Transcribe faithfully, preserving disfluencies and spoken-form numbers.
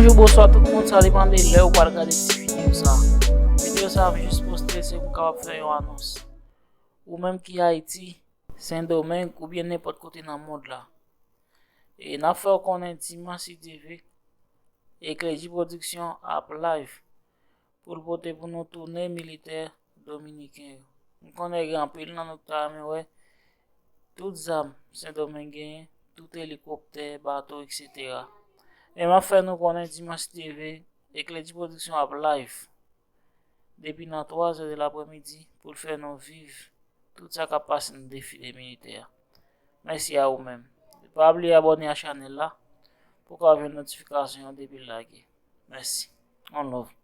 Bonjou, bonswa tout moun, sa depann de lè ou pral gade ti videyo sa. Videyo sa m jis poste se pou m kapab fè yon anons. Ou menm ki Ayiti, Sendomeng oubyen nenpòt kote nan mond la. E n ap fè w konnen dimanch si Dye vle, Eclairgy Production ap live pou l pote pou nou tounen militè dominiken yo. M konnen gen anpil nan nou ki ta renmen wè tout zam Sendomeng genyen, tout elikoptè, bato, etsetera. Men m ap fè nou konnen dimanch si Dye vle, Eclairgy Production ap live depi nan twa zè de lapremidi pou l fè nou viv tout sa k ap pase nan defile militè a. Mèsi a ou menm. Pa bliye abòne a chanèl la pou w ka jwenn notifikasyon yo depi l lage. Mèsi. One love.